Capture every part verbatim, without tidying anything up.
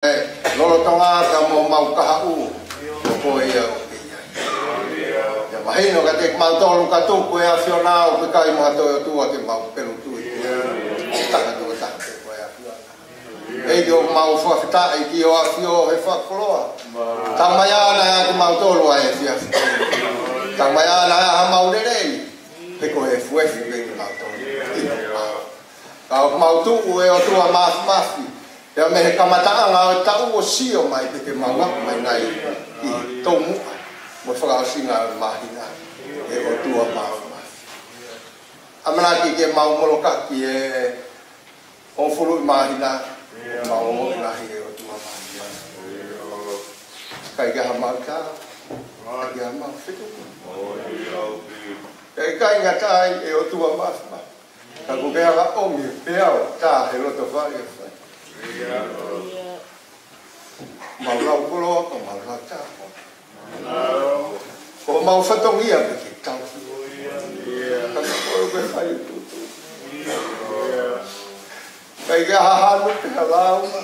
lolotonga ka mo mau kahaʻu, ko koe ia ʻoku ke ʻi ai. ʻIo mahino kiate kimautolu ka tuku ʻe he ʻAfiona ʻoku ʻikai mo ha toe ʻOtua ke mau pelu tui. Taha tuʻo taha pē ko e ʻAfiona. ʻEiki ʻoku mau fakafetaʻi ki hoʻo ʻAfio he fakakoloa. Tau mai ʻana ʻia kimautolu ʻa e efiafi. Tau mai ʻana ʻia ha mau lelei. He ko e efiafi pē kimautolu. Ka ʻoku mau tuʻu ʻe ʻOtua Māfimafi, pea mei he kamataʻanga ʻo e taʻu ʻo sio mai pē ke mau aʻu mai nai ʻi he tomuʻa mo e fakaʻosinga ʻo e māhina, ʻe ʻOtua Māfimafi. ʻAmanaki ke mau molokaki ʻi he hongofulu māhina, mau ongoʻi lahi ʻe ʻOtua Māfimafi. ʻIkai ke ʻi ai ha mau tā, ʻikai ke ʻi ai ha mau fetuku. ʻIkai ngata ai ʻe ʻOtua Māfimafi. Ka kuo ke hanga ʻo ʻomi pē ʻa e tā he loto fale ʻo fai. Mau lau koloa, ka mau lau tā. Ko mau fatongia pē ke tau. Ka ko koe ʻoku ke fai tutu. ʻIkai ke ʻi ai ha hanu pe ha lau ma.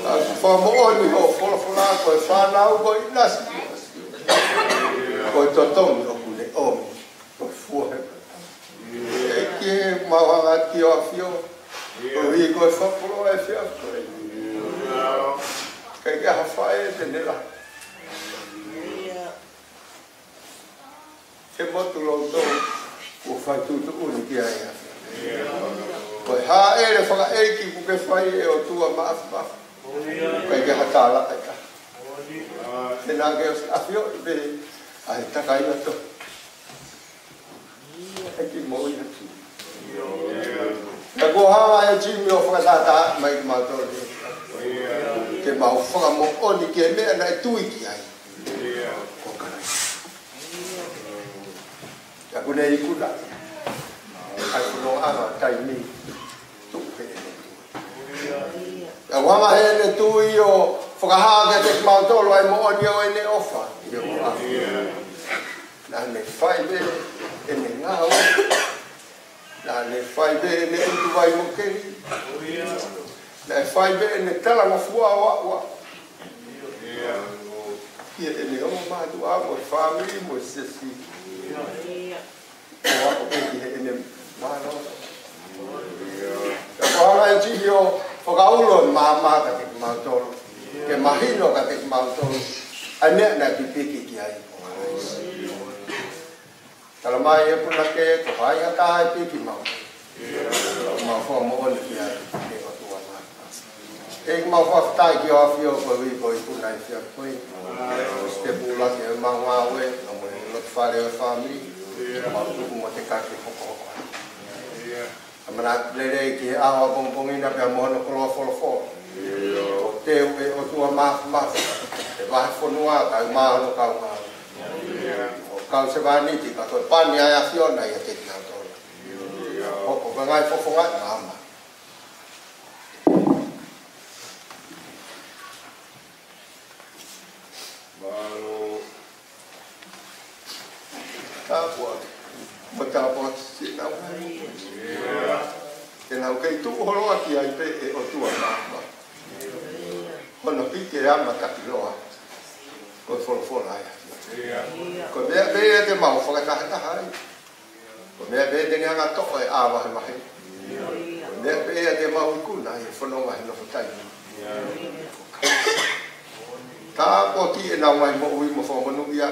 Ka fakamoʻoni hoʻo folofola ko e fānau ko e ʻinasi. Ko e totongi ʻoku ne ʻomi. Ko e fua he ʻEiki, mau hanga ki hoʻo ʻAfio. Koeʻuhi ko e fakakoloa ʻo e efiafi ko eni. ʻIkai ke ʻi ai ha faʻē te ne lahi. Ke motu loto, kuo fai tuʻutuʻuni ki ai. Ko e hāʻele fakaʻeiki kuo ke fai ʻe ʻOtua Māfimafi. ʻIkai ke ʻi ai ha tālaʻa ʻe taha. Te nau ke ʻosi ʻafioʻi pē ʻa e takaia to. ʻEiki mo ia ki. Ka kuo hanga ʻe Jimmy ʻo fakatātā mai kimautolu. Ke mau fakamoʻoni ki he meʻa naʻe tui ki ai. Ko Kalaisi. Ka kuo ne ikuna ʻa e fononga ʻa e taimi. Tuku heʻene tui. Ka ʻoku hanga heʻene tui ʻo fakahā kiate kimautolu ʻa e moʻoni ʻo ʻene ʻofa. ʻIo, ʻa. Naʻa ne fai pē ʻene ngāue. Naʻa ne fai pē ʻene ʻutu vai mo keli. Naʻe fai pē ʻene talangofua ʻo aʻu ʻa. ʻIa ʻene ongo mātuʻa mo e fāmili mo e siasi. ʻO aʻu pē ki heʻene mālōlō. Ka ko e hanga ʻe Jimmy ʻo fakaulo e maama kiate kimautolu. Ke mahino kiate kimautolu ʻa e meʻa naʻe pipiki ki ai. Tala mai ʻe punake, ko hai ha taha ʻe piki mau. Mau fakamoʻoni ki ai, ʻe ʻOtua Māfimafi. ʻEiki mau fakafetaʻi ki hoʻo ʻAfio koeʻuhi ko e ikuna ʻi he efiafi ko eni. Sitepu ʻuluaki ʻemau ngāue, pea mo e loto fale ʻo e fāmili. Mau tuku mo tekaki hokohoko. ʻAmanaki lelei ki he ʻaho ʻapongipongi na pea mo hono koloa folofola. Kuo teu ʻe ʻOtua Māfimafi ʻa e vahefonua kae ʻumaʻā hono kaungā. ʻO kau sevāniti ka ko e pani ʻa e ʻAfiona ʻiate kinautolu. ʻO, ʻo ka ngaahi fofonga ʻi māmani. Mālō. Tāpuaki. Mo tāpuaki siʻenau. Ke nau kei tuʻu holo ʻaki ai pē ʻe ʻOtua Māfimafi. Hono hiki e ama taki loa. Ko e folofola ia. Ko e meʻa pē ia te mau fakatahataha ai. Ko e meʻa pē te ne hanga ʻo toʻo e ʻā vahevahe. Ko e meʻa pē ia te mau ikuna ai e fononga he nofo taimi. Tāpuakiʻi ʻenau ngaahi moʻui mo fakamonūʻia.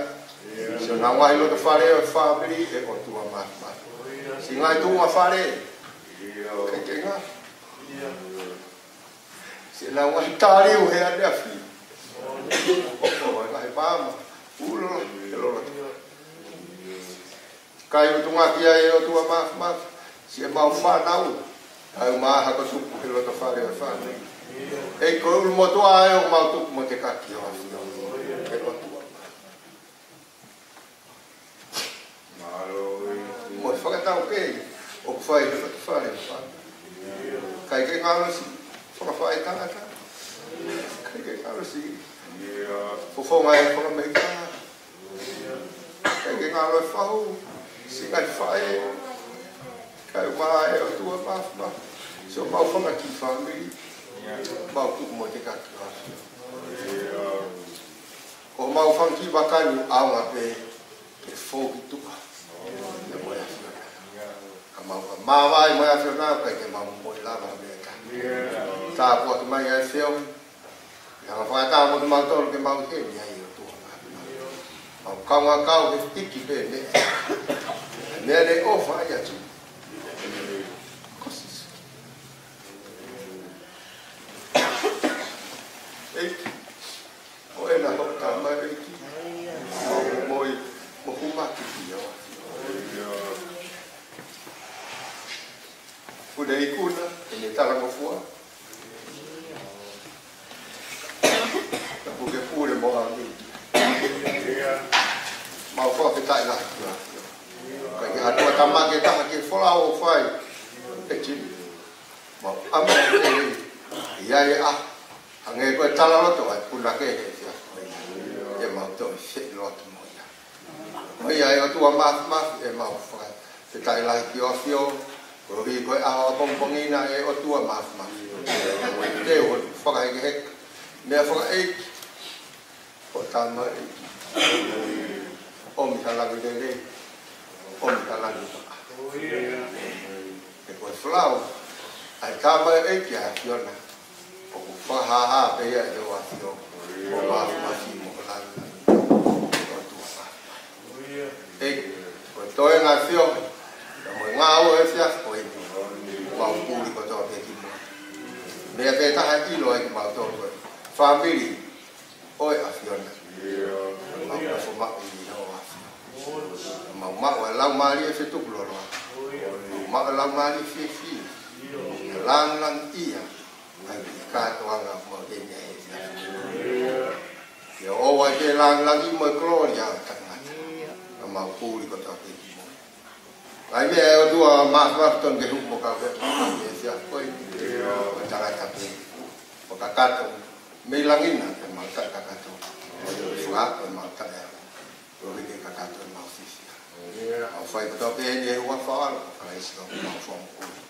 Siʻonau ngaahi loto fale ʻo e fāmili ʻe ʻOtua Māfimafi. Siʻi ngaahi tuʻunga fale. Ke ke ngā. Siʻonau ngaahi taliu he ʻaneafi. ʻO, ʻo, ngaahi maama. Ulo, he lolo. Kai utunga ki ai ʻe ʻOtua Māfimafi, siʻemau fānau, kae ʻumaʻā ha ko tuku he loto fale ʻo e fānau. ʻEiki ko e ʻulumotuʻa ʻoku mau tuku mo tekaki ʻo ʻAfio, ʻe ʻOtua. Mo e fakataukei ʻoku fai he loto fale ʻo e fānau. ʻIkai ke ngalo siʻi fakafaʻitangata. ʻIkai ke ngalo siʻi fofonga ʻo e fakamehikitanga. ʻIkai ke ngalo e fahu, siʻi ngaahi faʻē, kae ʻumaʻā ʻe ʻOtua Māfimafi, siʻomau fanga kiʻi fāmili. Mau tuʻu mo e kekaki ʻo ʻAfio. Ko homau fanga kiʻi vaka ni ʻoku ʻaonga pē ke fou ki tuʻa. Pea mo e ʻAfiona. Ka mau ka māvae mo e ʻAfiona, ʻoku ʻikai ke mau momoʻi lava ha meʻa ka. Tāpuaki mai ʻa e feohi. Ke hanga ʻo fakaʻatā mo kimautolu ke mau ʻi heni ai ʻOtua. Mau kaungā kau he fiki pē meʻa. Meʻa ne ʻofa ai ʻa Sīsū. Ko Sīsū. ʻEiki, ko ena hoʻo tamaioʻeiki. Mo e, mo e, mo e hū mai ki he ʻAfio. Kuo ne ikuna, ʻene talangofua. Ka kuo ke pule mo ʻAmiki. Mau fakafetaʻi lahi ki he ʻAfio. Ka ke hatua tamake taha ke folau ʻo fai. Pekini. Mau ʻamanaki ʻe ʻi ai ʻa, hangē ko e talaloto ʻa e punake he ʻAfio. Ke mau toe feʻiloaki mo ia. Ko ia ʻe ʻOtua Māfimafi ʻemau fakafetaʻi lahi ki he ʻAfio, koeʻuhi ko e ʻaho ʻapongipongi na ʻe ʻOtua Māfimafi. Te u holi fakahekeheka, meʻa fakaʻeiki, ko e tamaioʻeiki. ʻOmi ha langi lelei, ʻomi ha langi maʻa. He ko e folau ʻa e tamaioʻeiki ʻa e ʻAfiona. ʻOku fakahāhā pē ia ʻe he ʻAfio, ʻo Māfimafi mo e langi, ʻOtua Māfimafi. ʻEiki, ko e toenga ʻo e ʻAfio, pea mo e ngāue ʻo e ʻAfio ko eni, mau puli kotoa pē ki muʻa. Meʻa pē taha ʻe ʻilo ai kimautolu ko e fāmili ʻo e ʻAfiona. Mau nofo maʻu ʻi he ʻAfio. Mau maʻu ʻa e laumālie fetukuloloa. Mau maʻu ʻa e laumālie fiefia. Lāngilangiʻia ʻa e kātoanga ʻoku mau ʻi heni ai he ʻAfio. Ke ʻoua ʻe lāngilangi mo e kolōlia ʻo e tangata. Ka mau puli kotoa pē ki muʻa. Kae meʻa ʻe ʻOtua Māfimafi, tonu ke hū mo kau pē mo e ʻAfio ko e, ko e tangata pē. Ko e kakato mei langi na ke mau taʻe kakato. Fakaako ʻemau taʻe. Koeʻuhi ke kakato ʻemau fiefia. Mau fai kotoa pē eni he huafa ʻo Kalaisi ko homau Fakamoʻui.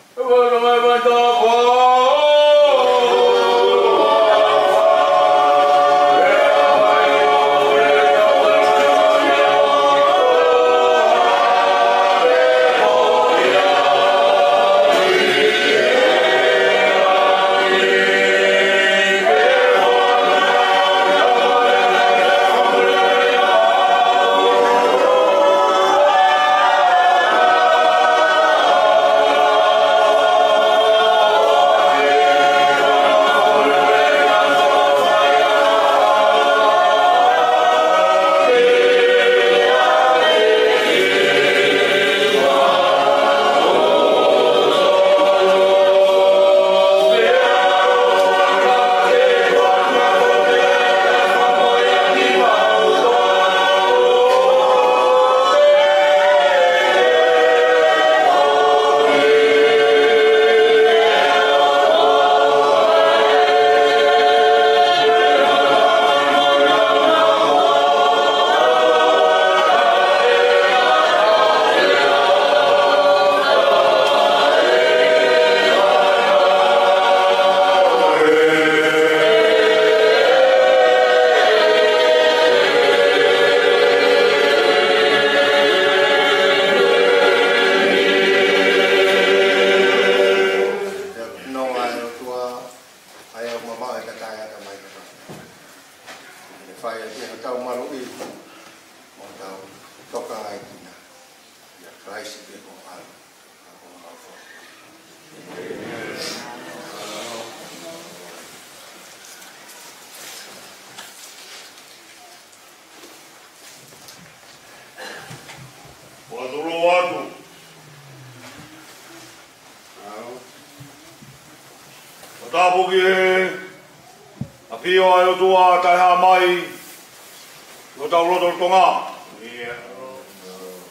Nonga ʻe ʻOtua, ʻa ia ʻoku mamaʻo ʻi he kakai ʻa e ʻatamai kakai. Ke fai ʻaki hotau maluʻi, mo hotau tokangaekina. ʻIa Kalaisi pē ko e ʻAlo. Ua tolo atu. Ua tāpuaki ʻa e ʻAfio ʻa e ʻOtua taʻehāmai ʻi hotau lotolotonga.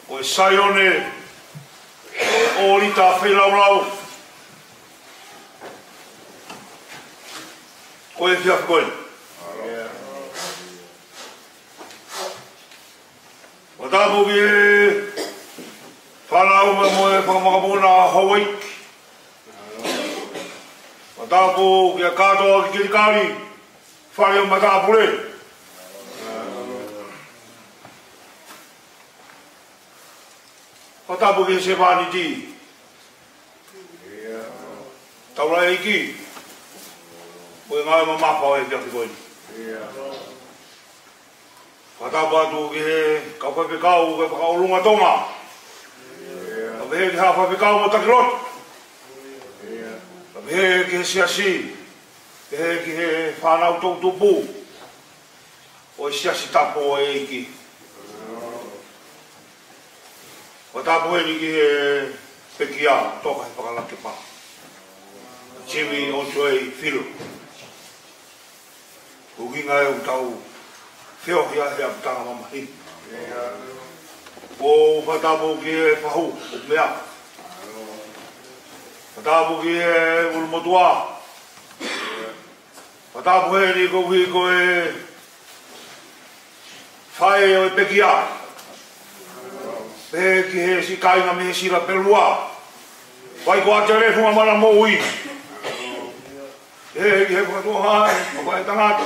Ko e Saione, ko e ʻōlita feilaulau. Ko e efiafi ko eni. Ua tāpuaki ʻa e fānau mo e fanga mokopuna Houʻeiki. Ua Tapu kia kātoa ki Kilikali, fale ʻo matāpule. Fakatapu ki he sevāniti. Taulaʻeiki. Mo e ngaahi mamafa ʻo e efiafi ko eni. Fakatapu atu ki he kau faifekau, ki he fakaʻolunga Tonga. Kae pehē ki he faifekau mo taki lotu. Kae pehē ki he siasi. Pehē ki he fānau toʻutupu ʻo e siasi tapu ʻo e ʻEiki. Fakatapu eni ki he pekia, toka he fakalakepa. Jimmy Otuei Filo. ʻUhinga ʻetau feohi ʻa e apitanga mamahi. ʻOku fakatapu ki he fahu, ʻo meʻa. Fakatapu ki he ʻulumotuʻa. Fakatapu heni koeʻuhi ko e fai ʻo e pekia. Pehē ki he siʻi kāinga mei he Sila Pelua. Vai ko ʻAtele Fungamana Moʻui. Pehē ki he fakatuʻaʻanga, ʻo e tangata.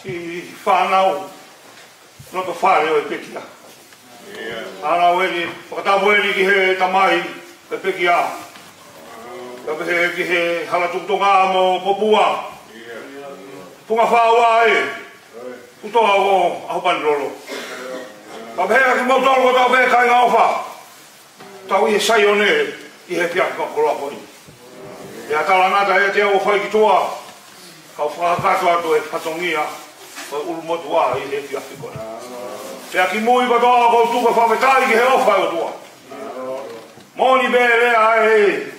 Siʻi fānau. Loto fale ʻo e pekia. Hala eni, fakatapu eni ki he tamai ʻo e pekia. Kae pehē ki he hala tuʻu Tonga mo Popua. Funga Faua ē, ʻoku tō ʻa ʻAhopanilolo. Kae pehē ki moutolu kotoa pē kāinga ʻofa. Tau ʻi he Saione, ʻi he efiafi fakakoloa ko eni. ʻE talangata ʻiate au ʻo fai ki tuʻa, kau fakakakato atu e fatongia ʻo e ʻulumotuʻa ʻi he efiafi ko eni. Pea kimui kotoa ʻoku ou tuku e fakafetaʻi ki he ʻofa ʻa e ʻOtua. Moʻoni pē lea ʻa e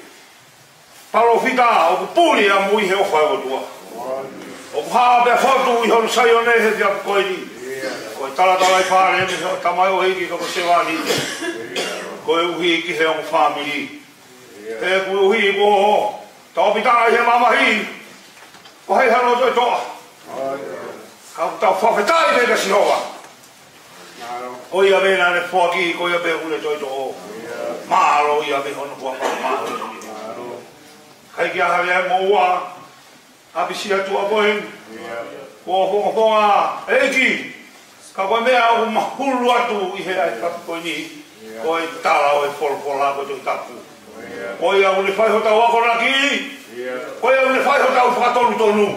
palōfita ʻoku puli ʻamui he ʻofa ʻa e ʻOtua. ʻOku hā pea fotu ʻi hono Saione he efiafi ko eni. Ko e talatalaifale eni ʻo e tamaioʻeiki ko e sevāniti. Koeʻuhi ki he ongo fāmili. He koeʻuhi ko e tau apitanga ʻi he mamahi. Ko hai hano toe toʻa. Ka tau fakafetaʻi pē kia Sihova. Ko ia pē naʻa ne foaki, ko ia pē ʻoku ne toe toʻo. Mālō ia pē hono kuo fakamālō. Kai kia hale ai moua, ʻapisia tuʻa ko eni. Kuo fongofonga, ʻEiki. Ka ko e meʻa ʻoku mahulu atu ʻi he efiafi ko eni. Ko e tala ʻo e folofola ko e Tohi Tapu. Ko ia ʻoku ne fai hotau akonaki. Ko ia ʻoku ne fai hotau fakatonutonu.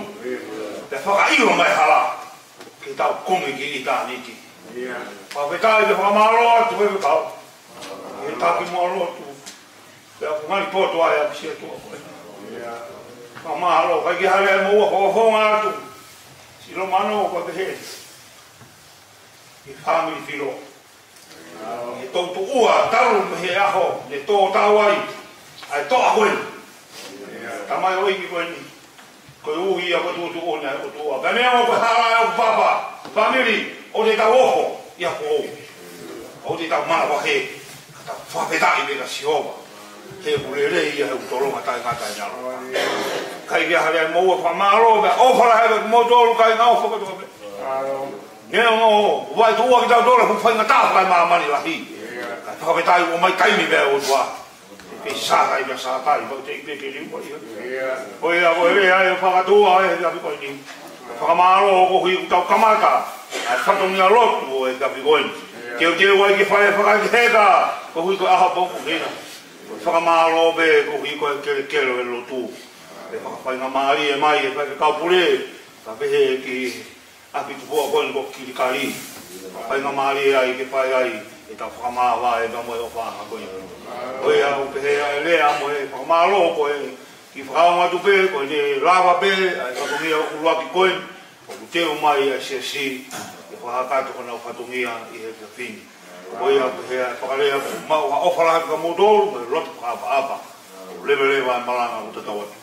Pea fakaʻilo mai hala. Ke tau kumi ki ʻitāniti. Fakafetaʻi pea fakamālō atu he fekau. He taki mo e lotu. Pea ʻoku ngali poto ai ʻapisia tuʻa ko eni. Fakamālō, kai kia hale ai moua, fongofonga atu. Silomano, ko e pehē. ʻI he fāmili Filo. He toutuʻua talu mei he ʻaho ne tō tau ai ʻa e toʻa ko eni. Tamaioʻeiki ko eni. Koeʻuhi ia ko e tuʻutuʻuni ʻa e ʻOtua. Pea neongo ko e hala ʻa e papa, fāmili, ʻoku te tau ofo ia ko ʻou. ʻOku te tau manavahē, ka tau fakafetaʻi pē kia Sihova. He ʻoku lelei ia, he ʻoku tolonga taʻengata ʻene ʻaloʻofa. Kai kia hale ai moua, fakamālō, pea ʻofa lahi atu kiate kimoutolu kāinga ʻofa kotoa pē. Neongo ʻoku vaetuʻua kitautolu he fuʻu faingataʻa fakaemāmani lahi. Ka fakafetaʻi ʻoku ʻomai taimi pē ʻa e ʻOtua. Ke sākai, ke sākai, kau te ʻi pē ke liu ko ia. Ko ia, ko e lea ia fakatuʻa ʻa e efiafi ko eni. Fakamālō koeʻuhi kuo tau kamata ʻa e fatongia lotu ʻo e efiafi ko eni. Teuteu ai ke fai e fakaʻikiheka, koeʻuhi ko e ʻaho pongipongi ni. Fakamālō pē koeʻuhi ko e kelekele ʻo e lotu. Pea fakafaingamālie mai e faifekau pule, kae pehē ki ʻApitupua ko eni ko Kilikali. Faingamālie ai ke fai ai ʻetau fakamāvae pea mo e ʻofaʻanga ko eni. Ko ia ʻoku pehē ai e lea mo e fakamālō ko e kiʻi fakaongo atu pē, ko ʻene lava pē ʻa e fatongia ʻuluaki ko eni, ʻoku teu mai ʻa e siasi ke fakakakato honau fatongia ʻi he efiafi ni. Ko ia ʻoku pehē ai e fakalea, maʻu ha ʻofa lahi kia moutolu, mo e lotu fakaʻapaʻapa. Leveleva e malanga ʻoku tatau atu.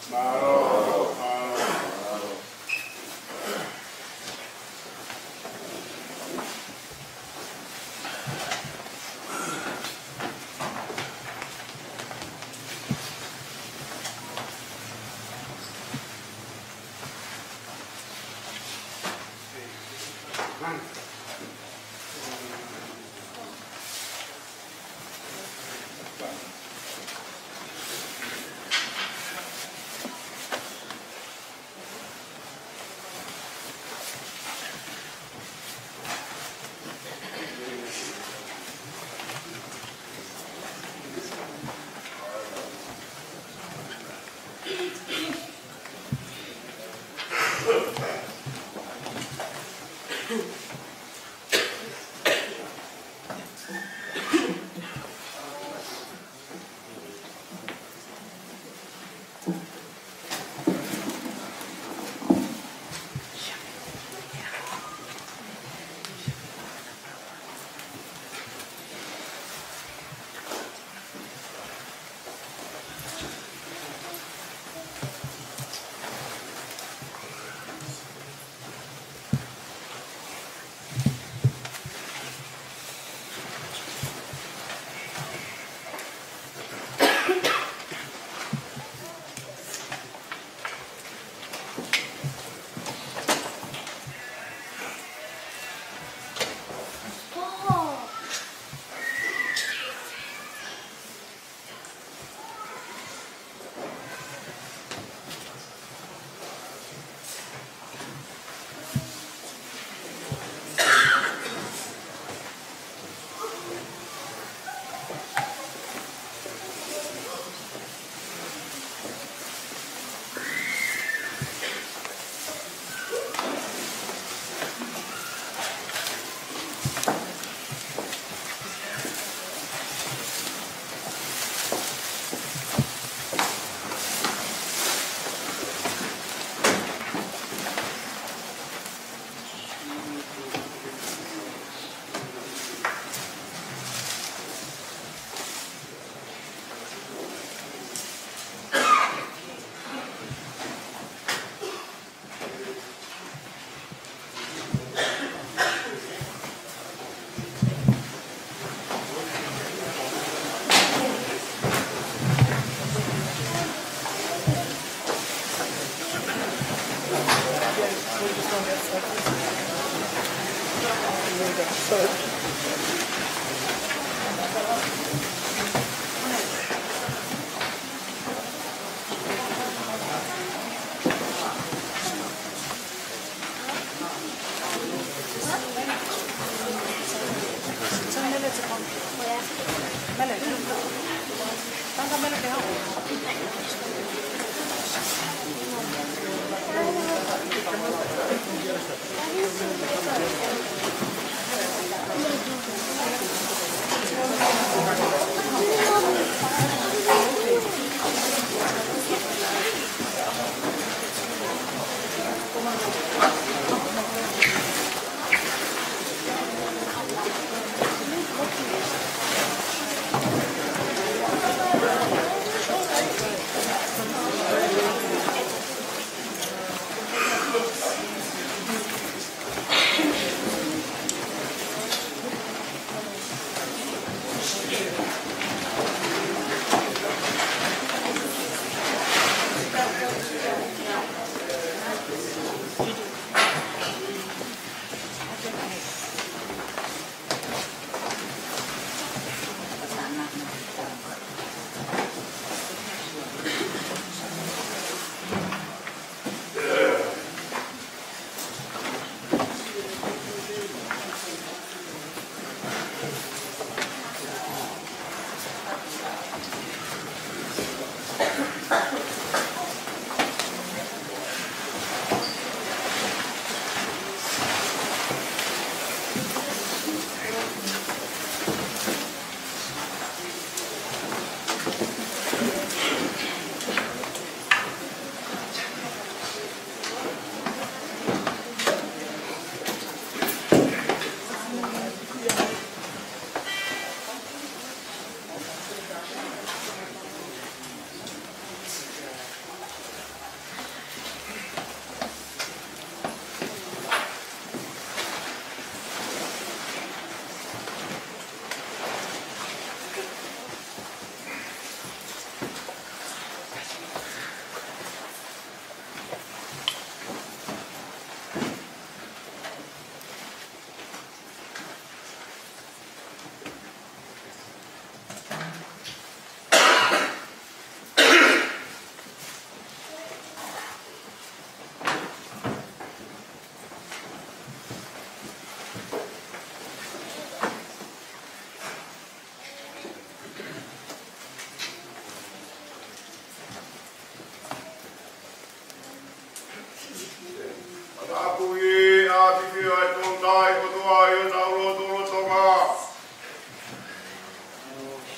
ʻa e tolu tai kotoa ʻi honau lotolotonga.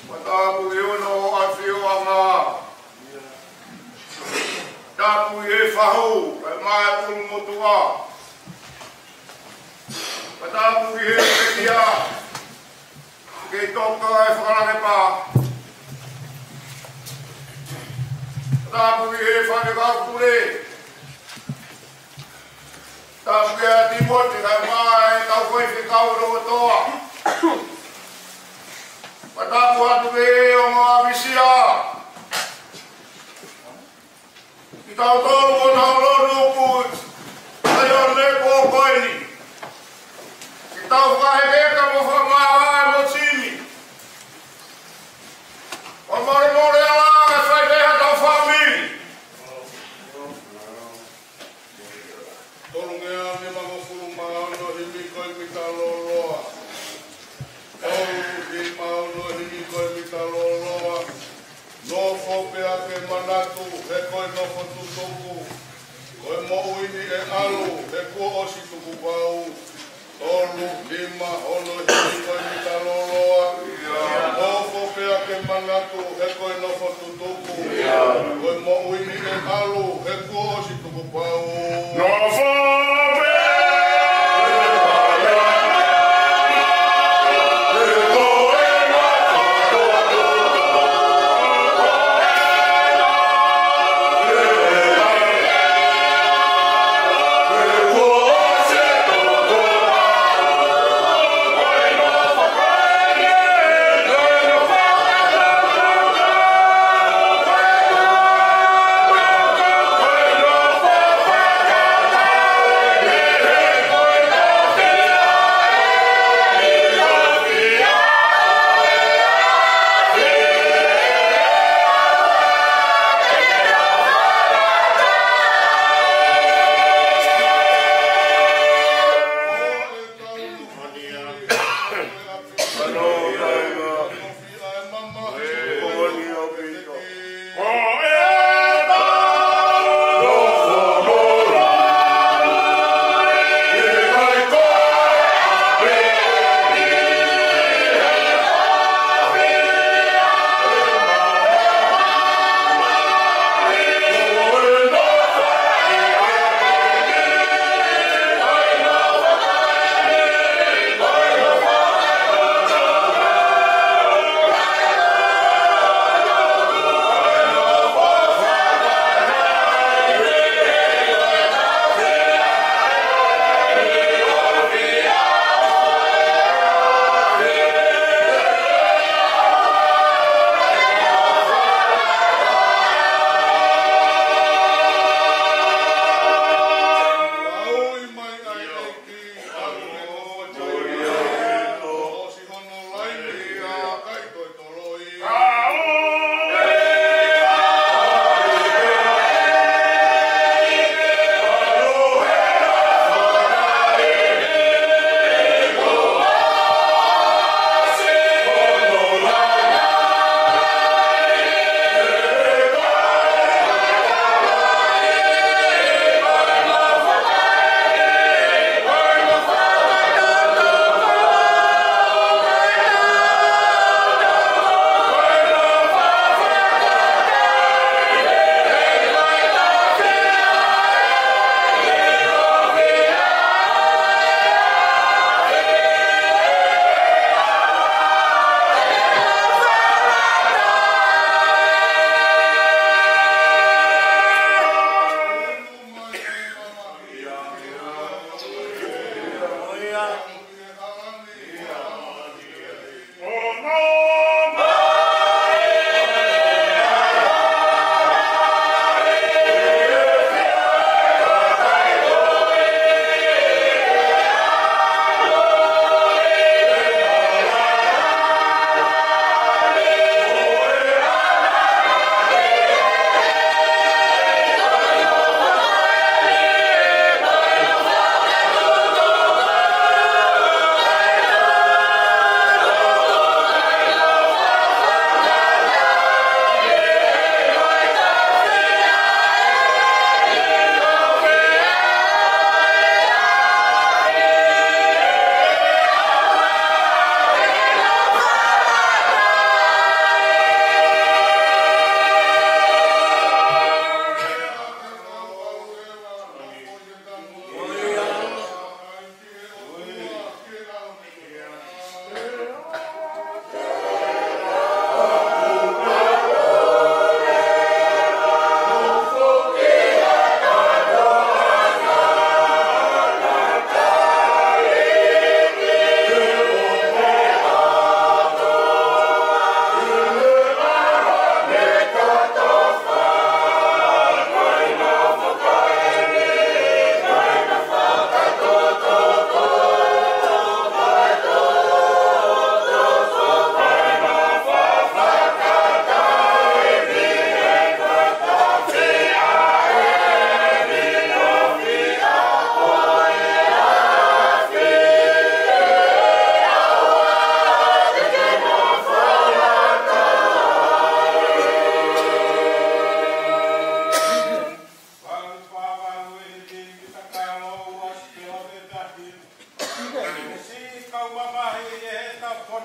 Pea tapu ki hono ʻafioʻanga. Tapu ki he fahu, kae ʻumaʻā e ʻulumotuʻa. Pea tapu ki he pekia. Kei toka e fakalakepa. Tapu ki he faifekau pule. Tapu kia Timote, kae ʻumaʻā e kau faifekau kotoa. Pea tapu atu ki he ongo ʻafisia. Kitautolu ʻoku tau lonu ʻoku ʻi ai ʻa e lepo ko eni. Ke tau fakahekeheka mo fakamāvae mo timi. ʻO molemole ala ke fai pē ha tau fāmili. Tolungeau nimangofulu mā ono, himi ko e mita lōloa. Tolu nima ono, himi ko e mita lōloa. Nofo pea ke manatu, he ko e nofo tutuku. Ko e moʻui ni ʻe ʻalu, he kuo ʻosi tukupau. Tolu nima ono, himi ko e mita lōloa. Nofo pea ke manatu, he ko e nofo tutuku. Ko e moʻui ni ʻe ʻalu, he kuo ʻosi tukupau. Nofo pea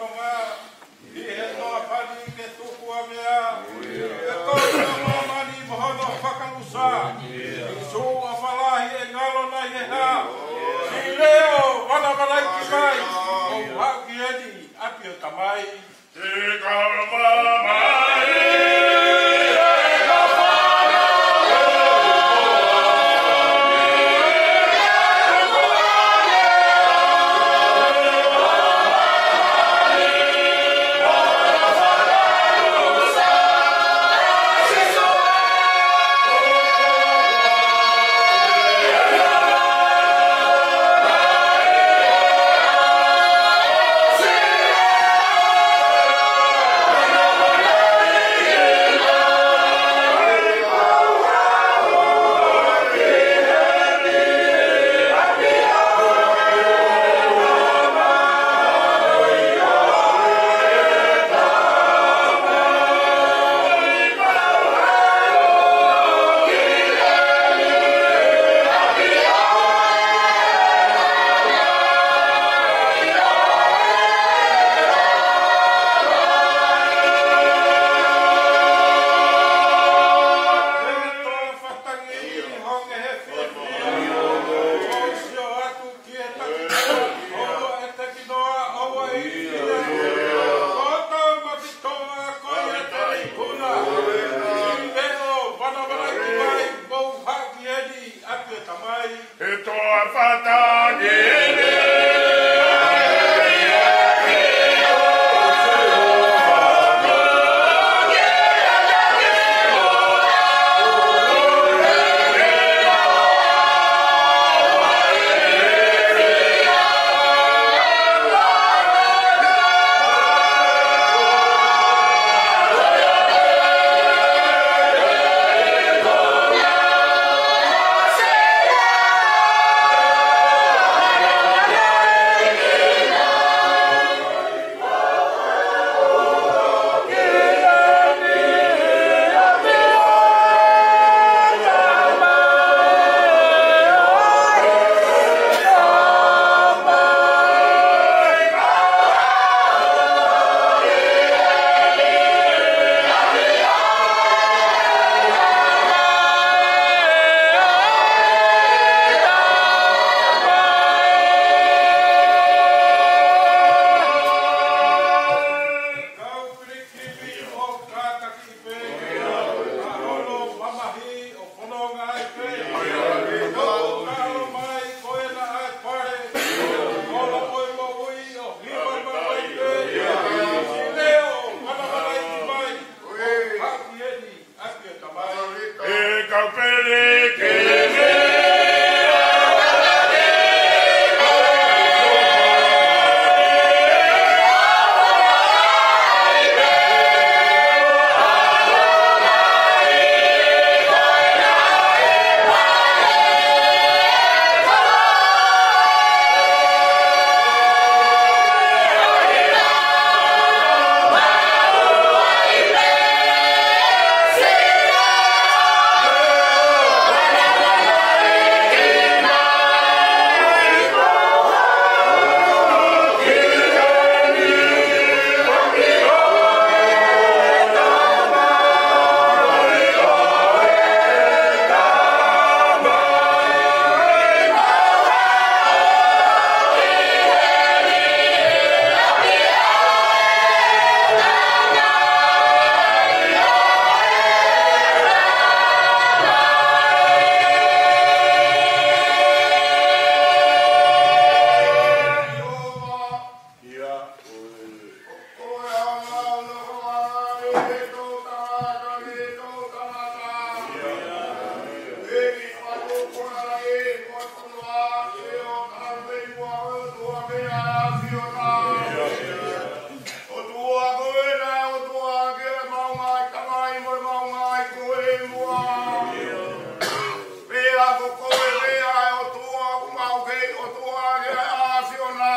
ʻi he toa pani ke tuku ʻa meʻa, ʻe kau ʻa māmani mo hono fakalusa. ʻI Sīsū ʻofa lahi ʻe ngalo nai he hā. Siʻi leʻo, vanavanaiki mai, ʻo haʻu ki heni, ʻapi ʻo e Tamai. Te kalo māmani, ʻOtua ko ena, ʻOtua ke mau ngaahi tamai mo mau ngaahi koe mua. Pea ko koe pē ʻa e ʻOtua ʻoku mau kei ʻOtua ke ʻa Siona.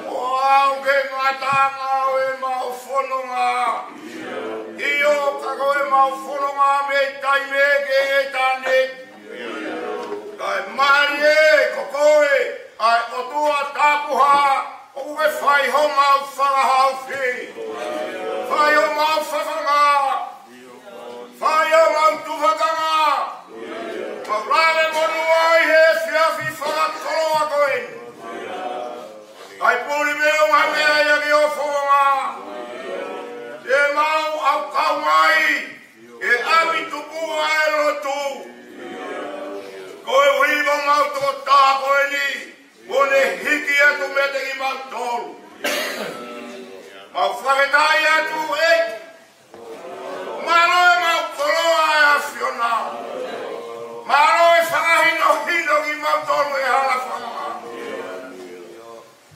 ʻO aʻu ki he ngataʻanga ʻo ʻemau fononga. ʻIo ka ko ʻemau fononga mei taimi ki he taimi ni. Kae mālie ko koe ʻa e ʻOtua tapuhā ʻoku ke fai homau kimautolu he hala fononga.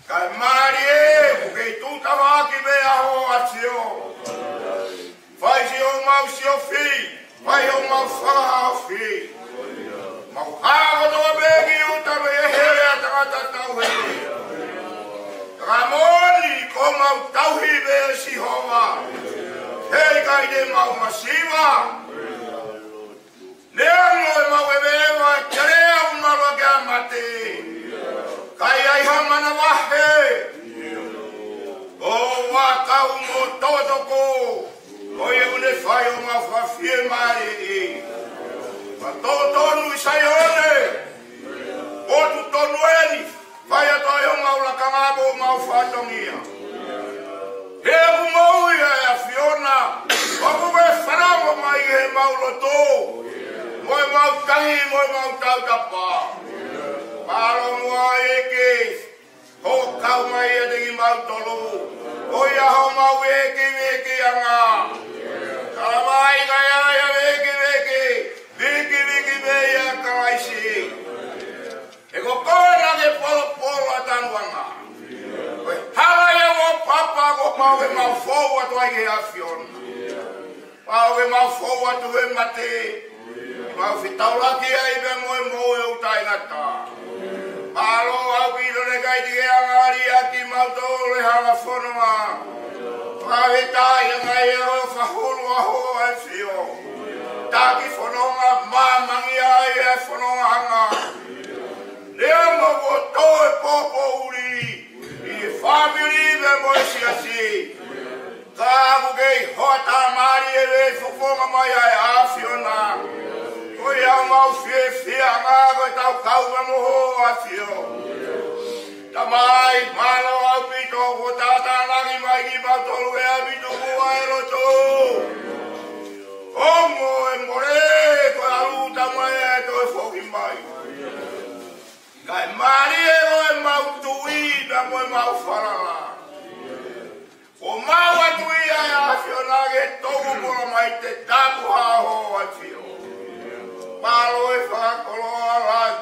Kae mālie ē, ʻoku kei tuʻu tafaʻaki pē ʻa hoʻo ʻAfio. Fai siʻomau siofi, fai homau fakahaofi. Mau hā kotoa pē ki ʻuta mei he hele ʻa e tangata tauhi. Ka moʻoni ko homau tauhi pē ʻe Sihova. Heʻikai te mau masiva. Neongo ʻemau eveeva, ʻe kele ʻa e malu ʻa e mate. Ka ʻi ai ha manavahē. ʻO ʻakau mo tokotoko. Ko ia ʻoku ne fai homau fakafiemālieʻi. Ka tokotonu ʻi Saione. Potu tonu eni. Fai atu ai homau lakanga mo homau fatongia. He ʻoku moʻui ʻa e ʻAfiona, ʻoku ke fanongo mai he mau loto, mo e mau tangi, mo e mau tautapa. Mālō muʻa ʻEiki, hoʻo kau mai ʻiate kimautolu, ko ia homau ʻekivekiʻanga. Ka vai ka ia ia vekiveki, vikiviki mei a Kalaisi. He ko koe naʻa ke polopolo ʻa tanuʻanga. Ko e hala ia ʻo papa ko pau ke mau fou atu ai he ʻAfiona. Pau ke mau fou atu he mate. Mau fetaulaki ai pea mo e moʻui ʻoku taʻengata. Mālō ʻaupito he ʻikai te ke angali ʻaki kimautolu he hala fononga. Fakafetaʻi ange ia ʻo fakahulu ʻa hoʻo ʻAfio. Taki fononga māmangia ai e fonongaʻanga. Lea mo ko toe popo uli ʻi he fāmili pea mo e siasi. Ka ʻoku kei hoʻatā mālie e fofonga mai ʻa e ʻAfiona. Ko ia mau fiefia ʻa e ngaahi ko e tau kau mo hoʻo ʻAfio. Tamai, mālō ʻaupito kuo tātānaki mai kimautolu he ʻapi tuku ʻa e lotu. Ongo e mole, ko e ʻalu tamai ʻe toe foki mai. Kae mālie ko e mau tui, pea mo e mau falala. Ko mau ʻa e tui ʻa e ʻAfiona ke toku kola mai te tapu ha hoʻo ʻAfio. Mālō e fakakoloa lahi.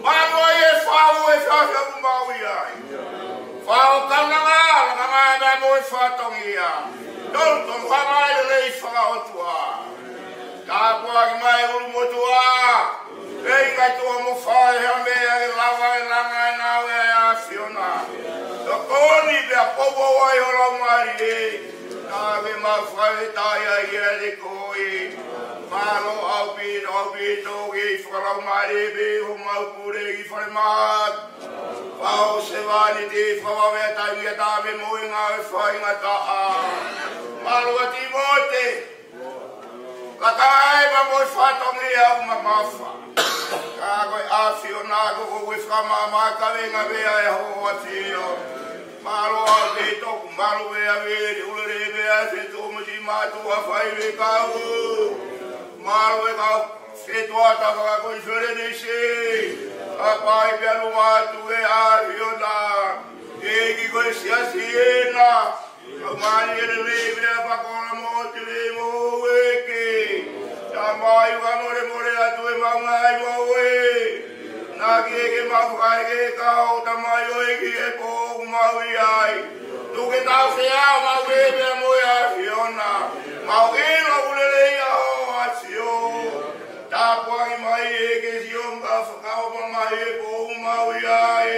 Mālō e fau e fafia ʻoku mau ʻi ai. Fau kaunanga, lakanga pea mo e fatongia. Tolu, tolu, hanga e lelei fakaʻotua. Tāpuaki mai ʻulumotuʻa. Pea ʻikai tuʻa mo fai ha meʻa ke lava e langa e ngāue ʻa e ʻAfiona. Tokoni pea poupou ai ho Laumālie. Ka ke mau fakafetaʻi ai ʻiate koe. Mālō ʻaupito, ʻaupito, ke fakalaumālie pē homau pule ʻi fale mahaki. Fao sevāniti, fakavavevea taimi ʻa e taʻame mo e ngāue faingataʻa. Mālō ʻa Tīmote. Ka ka ai ma mo e fatongia ʻoku mamafa. Ka ko e ʻAfiona ko koe ʻoku ke fakamāmā kavenga pea ʻe hoʻo ʻAfio. Mālō ʻaupito, mālō pea veli, ulele pea se tō mo si mātuʻa faifekau. Mālō e kau fetuʻutaki fakakonifelenisi. ʻA pai pea lua atu e ʻAfiona. ʻEiki ko e siasi ena. Kau mālie lelei pea pakola mo te lei mo ʻEiki. Tamai, fakamolemole atu e mau ngaahi mau ē. Naʻa ke ke mau fakaeke kau tamai ʻo ʻEiki he pō ʻoku mau ʻi ai. Tuku ke tau feʻao mau ē pea mo e ʻAfiona. Mau ʻilo ʻoku lelei ʻa hoʻo ʻAfio. Tāpuaki mai ʻEiki ʻa e sionga fakaʻofa mai he pō ʻoku mau ʻi ai.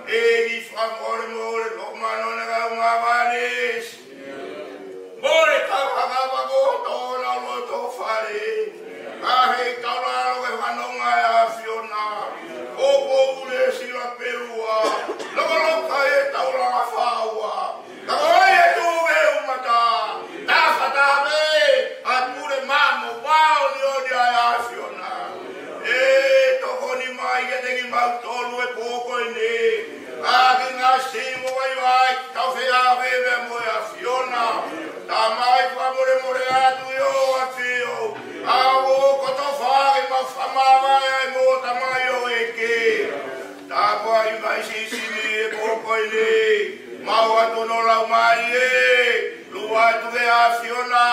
ʻEiki fakamolemole loʻomānona kau ngā vānesi. Mole kau hanga wako tōna loto fale. Ka he taulalo ke fanonga e ʻAfiona. ʻO pō ule sila pelua. Lokoloka e taulanga fāua. Ka ko e tuʻu ke umata. Tafatafe. ʻA pule mamo. Pao ni o ni ʻa e ʻAfiona. ʻE tokoni mai kiate kimautolu he pō ko eni. ʻA ki ngā simo vaivai, tau feʻao pea mo e ʻAfiona. Tamai fakamolemole atu ʻi hoʻo ʻAfio. ʻA ʻo kotofa ke mau fakamāvae ai mo tamai ʻo ʻEiki. Tāpuaki mai Sisili he pō ko eni. Mau ʻatu no laumālie. Lua atu ke ʻAfiona.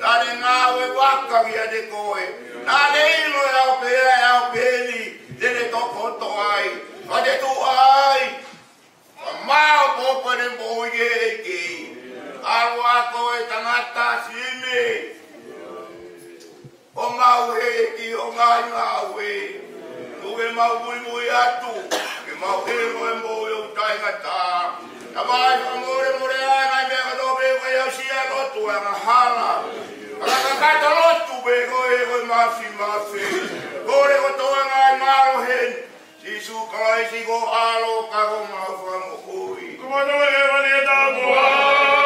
Naʻa ne ngāue vaka kiate koe. Naʻa ne ʻilo e ʻaope, e ʻaope ni. Ka te tuʻu ai, ka mau pō pene mo ʻEiki. ʻAlu ā koe tangata Simi. ʻO mau ʻEiki, ʻo ngaahi ngāue. Tuku ke mau muimui atu, ke mau ʻilo e moʻui ʻoku taʻengata. Tamai, fakamolemole ā ngaahi meʻa kotoa pē ʻoku ʻi ai ʻa e lotu angahala. Fakakakato lotu pē ko e, ko e mafimafi. Kole kotoa ngaahi mālohi. Sīsū Kalaisi ko e ʻAlo ka ko homau Fakamoʻui. Ko e ʻAlo ke vale e tāpuaki.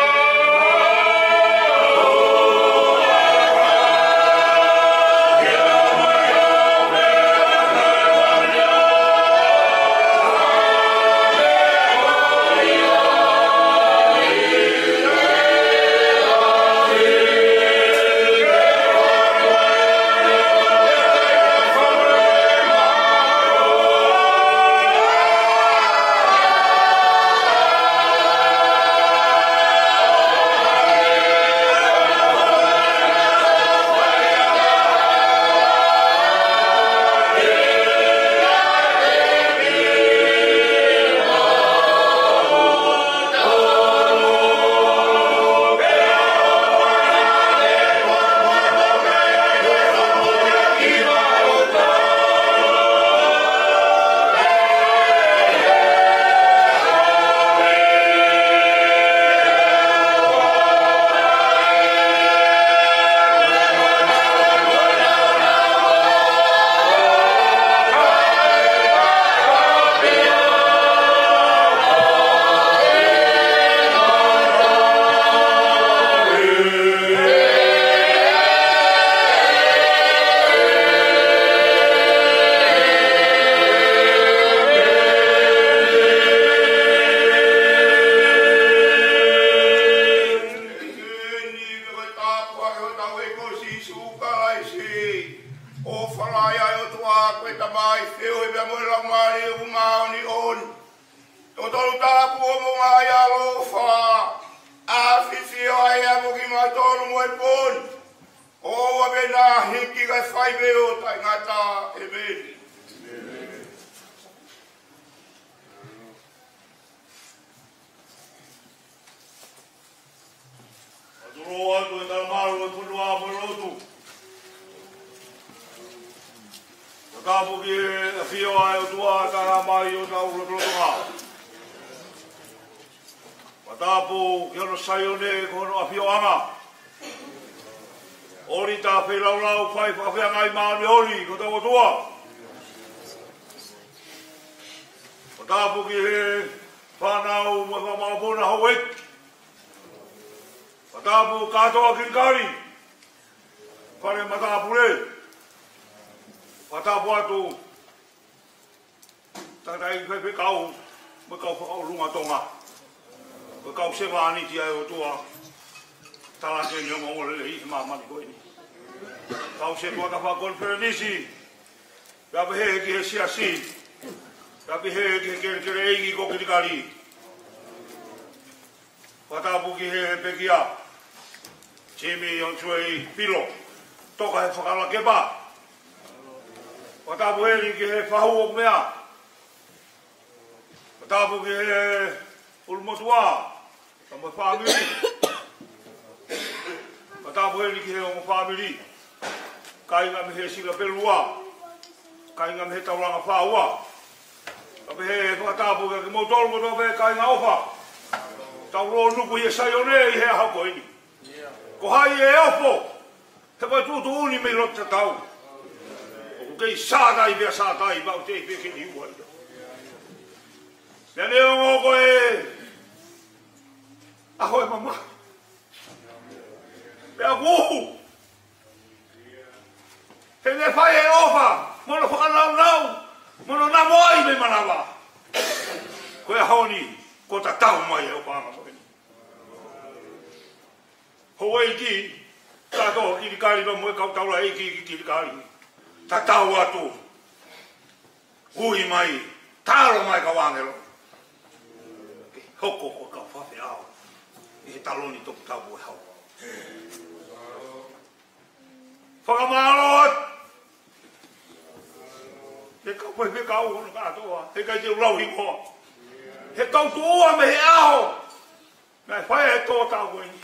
Ko e tāpuaki ʻo hotau ʻEiki ko Sīsū Kalaisi, ʻofa lahi ʻa e ʻOtua ko e Tamai, feohi pea mo e Laumālie ʻoku māʻoniʻoni. Totonu tāpuaki mo e ngaahi ʻaloʻofa, ʻafioʻi ʻa e ʻaho kimautolu mo e pō ni. ʻOua pē naʻa hiki kae fai pē ʻo taʻengata. ʻĒmeni. Atu roa atu e talamalu e fonua mo e lotu. Fakatapu ki he ʻafio ʻa e ʻOtua ʻoku talamai ʻi hotau lotolotonga. Fakatapu ki hono Saione ko hono ʻafioʻanga. ʻOli ta feilaulau fai fakafeangai māʻoniʻoni ki hotau ʻOtua. Fakatapu ki he fānau mo e fakamāʻopoʻopo houʻeiki. Fakatapu kātoa Kilikali, fale matāpule. Fakatapu atu tangataʻeiki faifekau mo e kau fakaʻolunga Tonga, mo e kau sevāniti ʻa e ʻOtua. Tala ke ne ongoongolelei ʻi he māmani ko eni. Kau setuata fakakonifelenisi, pea pehē ki he siasi, pea pehē ki he kelekele ʻeiki ko Kilikali. Fakatapu ki he pekia, Simi, ʻOnisuei, Pilo, toka he fakalakepa. Fakatapu heni ki he fahu ʻo meʻa. Fakatapu ki he ʻulumotuʻa, ka mo e fāmili. Fakatapu heni ki he ongo fāmili. Kāinga mei he Sila Pelua, kāinga mei he Taulanga Fāua. Ka pehē fakatapu kia kimoutolu kotoa pē kāinga ʻofa. Tau lōnuku ʻi he Saione ʻi he ʻaho ko eni. Ko hai ʻe ofo he vaituʻutuʻuni mei loto tatau? ʻOku kei sātai pea sātai, pea ʻoku teʻeki pē ke ne ua ia. Pea neongo ko e ʻaho ʻe mamahi, pea kuo uhu, he ne fai e ʻofa mo hono fakanaunau mo hono namoʻi mei manava. Ko e ʻaho ni kuo tatau mai e ʻofaʻanga ko eni. Houʻeiki kātoa Kilikali pea mo e kau taulaʻeiki ki Kilikali, tatau atu. Ui mai, talo mai kau ʻāngelo ke hoko ko e kau fafeʻao ʻi he taloni toputapu ʻo e ʻaho. Fakamālō atu. He kau pē, he kau hono kātoa, he ʻikai te u lau hingoa. He kau tuʻua mei he ʻaho naʻe fai ai e tō taʻu ko eni.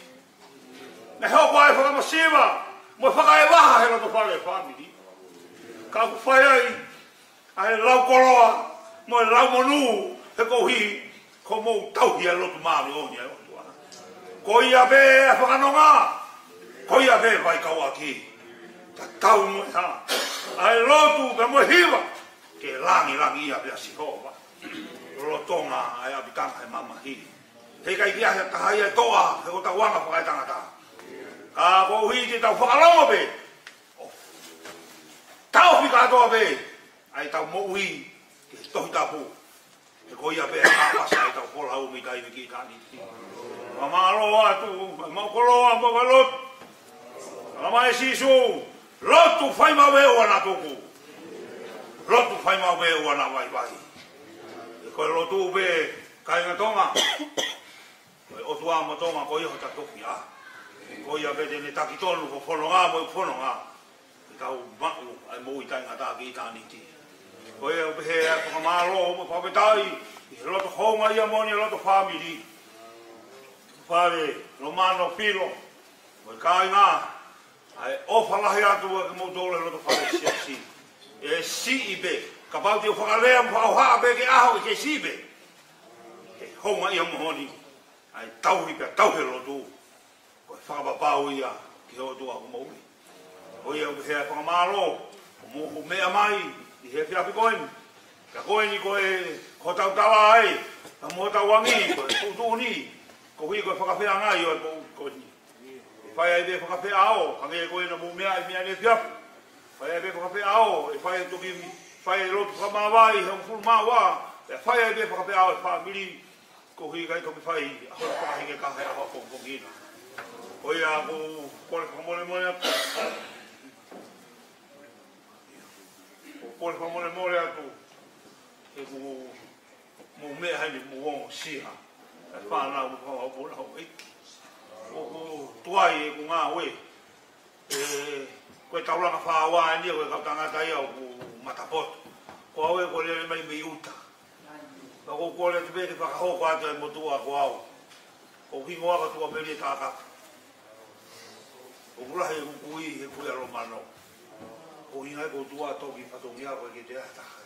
Naʻe hoko ai e fakamasiva mo e fakaʻevaha he loto fale fāmili. Ka ʻoku fai ai ʻa e lau koloa mo e lau monū he koeʻuhi ko hoʻomou tauhi ʻa e lotu māʻoniʻoni ʻa e ʻOtua. Ko ia pē ʻa e fakanonga, ko ia pē ʻa e vaikauʻaki. Tatau mo e hā, ʻa e lotu pea mo e hiva, ke langilangiʻia pē ʻa Sihova lolotonga ʻa e ʻapitanga ʻo e mamahi. He ʻikai ke ʻi ai ha taha ia ʻe toʻa he ko e tauʻanga fakaetangata. Ka koeʻuhi te tau fakalongo pē, ʻo taʻofi kātoa pē ʻa ʻetau moʻui ki he Tohi Tapu. He ko ia pē ʻa e kāpasa ʻetau folau mei taimi ki ʻitāniti. Fakamālō atu, mau koloa, mau lotu. Fakamālō Sīsū, lotu fai maʻu ʻe ua naʻa tuku. Lotu fai maʻu ʻe ua naʻa vaivai. He ko e lotu pē kāinga Tonga, ko e ʻOtua mo Tonga, ko ia hota tofiʻa. Ko ia pē te ne taki tonu ho fononga mo ʻeku fononga, ke tau maʻu ʻa e moʻui taʻengata ki ʻitāniti. Ko ia ʻoku pehē ʻa e fakamālō mo e fakafetaʻi ʻi he loto houngaʻia moʻoni ʻa e loto fāmili, fale Lomano Filo mo e kāinga, ʻa e ʻofa lahi atu ʻa kimoutolu he loto fale siasi. ʻE siʻi pē, kapau te u fakalea mo fakahohaʻa pē ki he ʻaho, ʻikai ke siʻi pē. He houngaʻia moʻoni ʻa e tauhi pea tauhi e lotu. Ko e fakapapau ia ki he ʻOtua ʻoku moʻui. Ko ia ʻoku pehē ʻa e fakamālō ʻoku mou meʻa mai ʻi he efiafi ko eni. Ka ko eni ko e, ko hotau tala ai, ka mo hotau angi, ko e tuʻutuʻuni, koeʻuhi ko e fakafeangai ʻo e poʻuli ko eni. ʻE fai ai pē fakafeʻao, hangē ko ena mou meʻa ai meʻa ni he efiafi. Fai ai pē fakafeʻao, ʻe fai toki, fai lotu fakamāvae he hongofulu mā ua, ʻe fai ai pē fakafeʻao e fāmili, koeʻuhi ʻikai toki fai ʻa hono fakahikihiki he ʻaho pongipongi na. Ko ia ʻoku ou kole fakamolemole atu. ʻOku ou kole fakamolemole atu. He ʻoku mou meʻa heni mou ongosia ʻa e fānau mo e fānau puna houʻeiki. ʻOku tuai ʻeku ngāue. ʻE, ko e taulanga fā ua eni, ko e kau tangata ia ʻoku matapoto. Ko au ē ʻoku ou lele mai mei ʻuta. Ka ʻoku ou kole atu pē ke fakahoko atu e motuʻa ko au. Ko hoku hingoa ko Tuʻamelie Takaka. ʻOku lahi ʻeku kui he kui ʻa Lomano. Ko e ʻuhinga ia ʻoku ou tuʻu atu ki he fatongia ko ē ke te ʻai taha.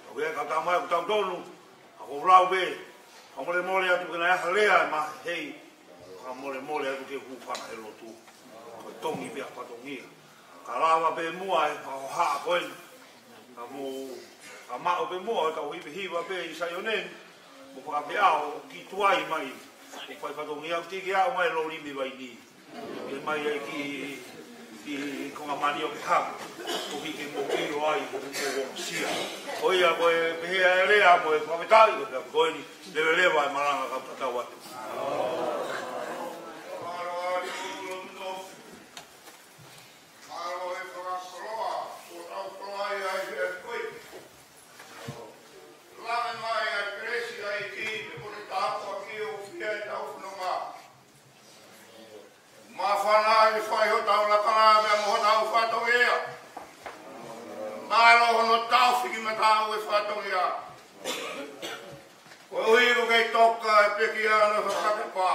Ka ko e kau tama ʻoku tau tonu, ʻa ʻoku ou lau pē fakamolemole atu ke na ʻi ai ha lea ʻe mahei. Fakamolemole atu ke u hūfanga he lotu. Ko e tongi pē ʻa e fatongia. Ka lava pē muʻa e fakahohaʻa ko eni. Ka mou, ka maʻu pē muʻa ʻo tau hivahiva pē ʻi Saione ni, mo fakafeʻao ki tuai mai. Ko e fai fatongia ʻoku tiki aʻu mai loli mei vaini. Ke mai ai ki, ki konga mani ʻo ke hamu. Koeʻuhi ke mou ʻilo ai, ko mou ongosia. Ko ia ko e pehē ʻa e lea mo e fakafetaʻi, ko e pea ko eni, leveleva e malanga ka tatau atu. Mālō e fakakoloa, kuo tau koloa ai he kui. Lave mai ʻa e kelesi ʻa e ʻEiki, ʻe kole tāpuaki ʻo fai ʻetau fononga. Māfana ʻa e fai hotau lakanga pea mo hotau fatongia. Mālō hono taʻofi ki mataʻu e fatongia. Koeʻuhi ko e kei toka e pekia ʻo e fakakapā.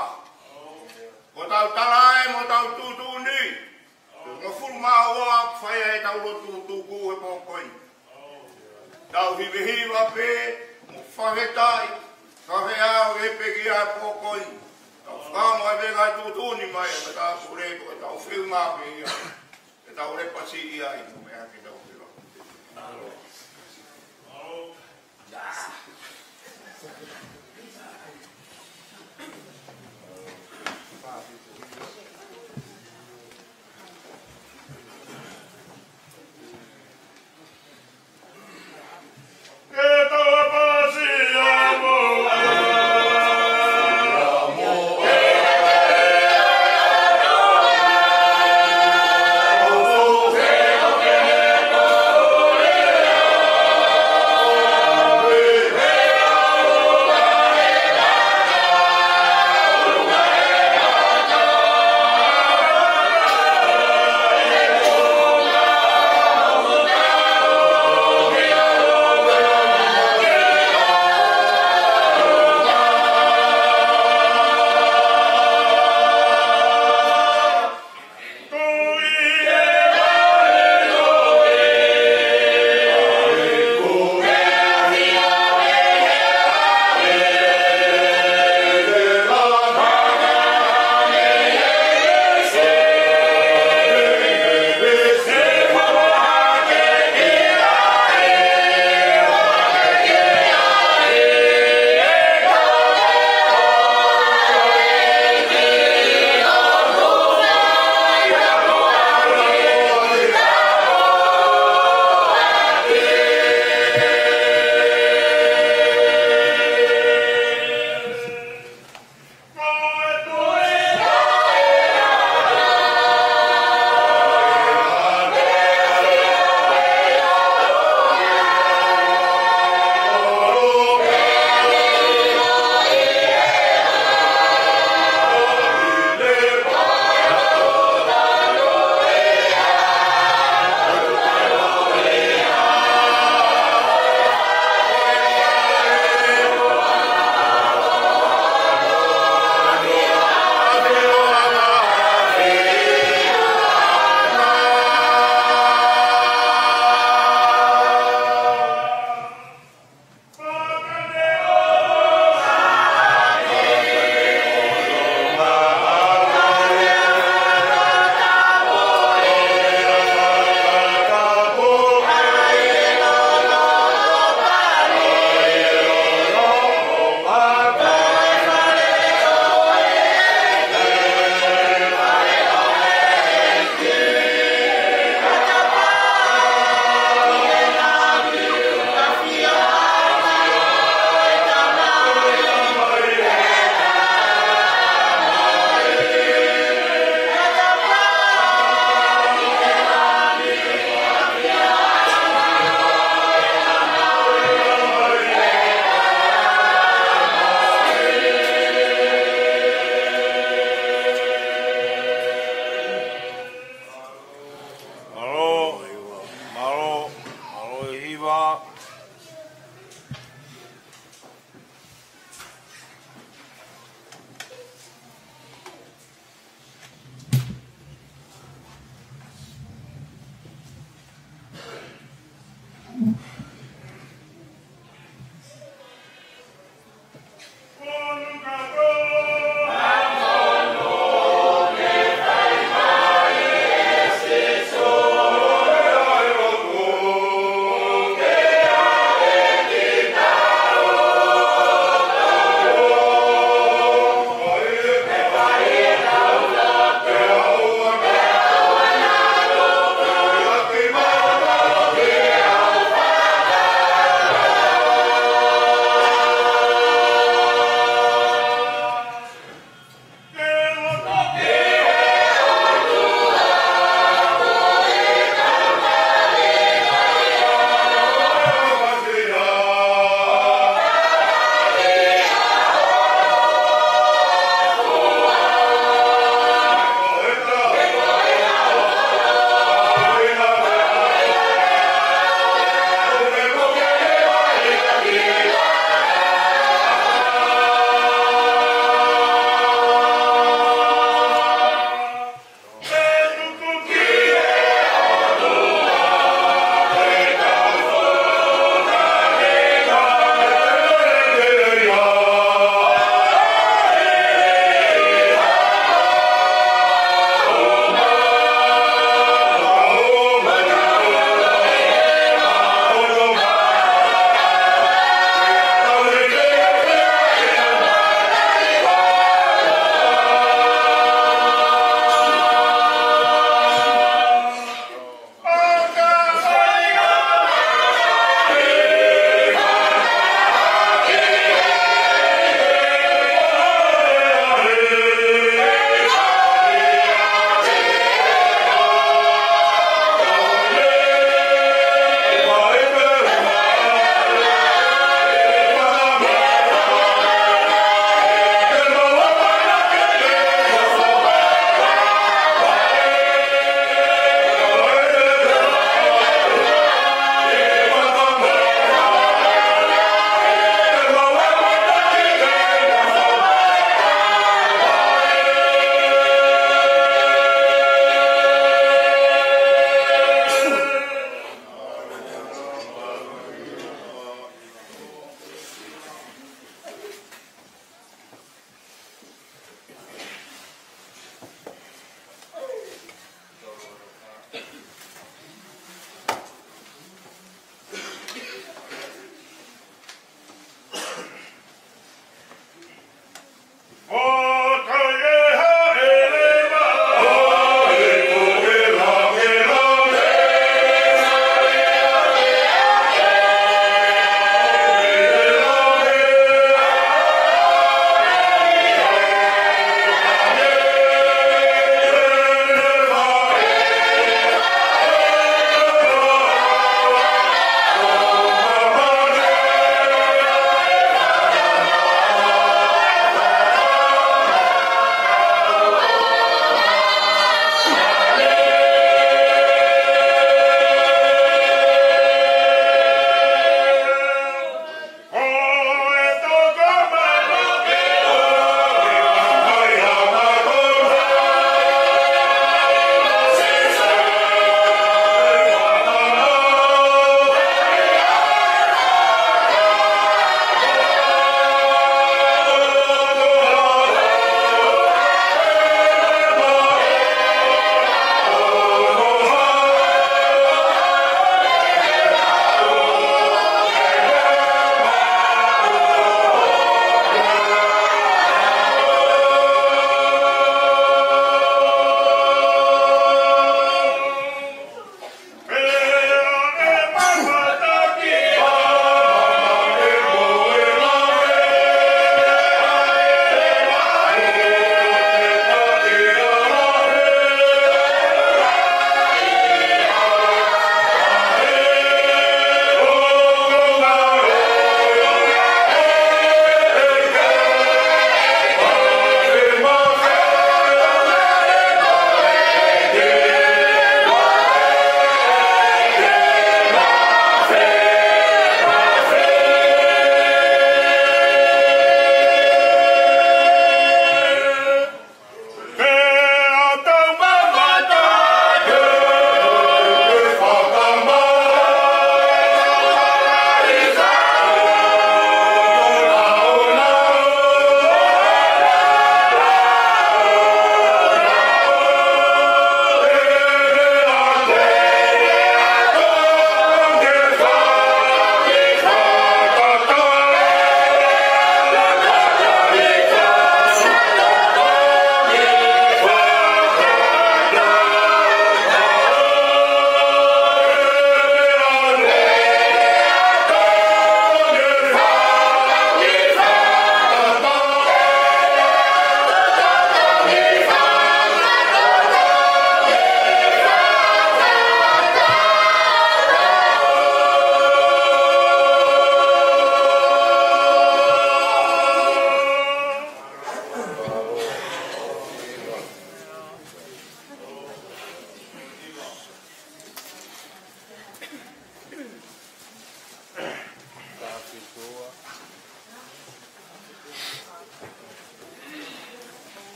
Ko hotau tala ē mo hotau tuʻutuʻuni. Hongofulu mā ua ʻoku fai ai ʻetau lotu tuku he pō ko eni. Tau hivahiva pē, mo fakafetaʻi, fakafeʻao ki he pekia he pō ko eni. Tau fakamaʻu ai pē ʻa e tuʻutuʻuni mai, ka tau pule ko ʻetau feʻunga pē ia. Ke tau lele pasi ia ʻi he meʻa ke tau filo.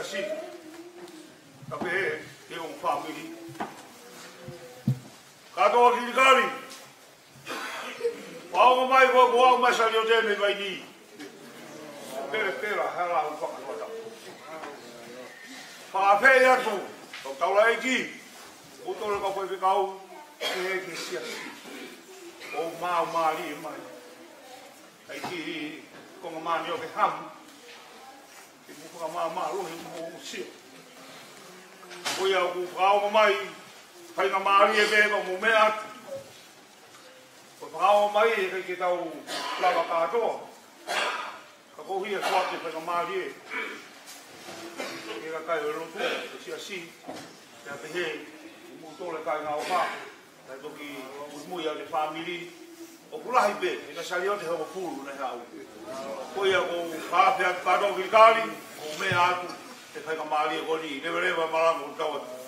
Siasi, kae pehē ki he ongo fāmili kātoa Kilikali. Fakaongo mai ko e kuau mai Saliote mei Vainī. Pelepela, hala u fakatuata. Fakafeʻi atu, kau taulaʻeiki, kau tole kau faifekau, ki he siasi. ʻOku mau mālie mai. ʻEiki, ko e ngaahi meʻa ʻoku ke hamu ke mou fakamāmālohi mo sio. Ko ia ʻoku fakaongo mai, faingamālie pē ka mou meʻa atu. ʻOku fakaongo mai, ʻe ʻikai ke tau lava kātoa. Ka ko ia ko e faingamālie ke kakai ʻo e lotu, ʻo e siasi, pea pehē ki he moutolu e kāinga ʻofa. Kae toki muimui ʻa e fāmili. ʻOku lahi pē, ʻi he Saliote hongofulu naʻe haʻu. Ko ia ʻoku ou fakafeʻi atu kātoa Kilikali, ʻo meʻa atu he faingamālie ko eni, leveleva malanga ʻo tau atu.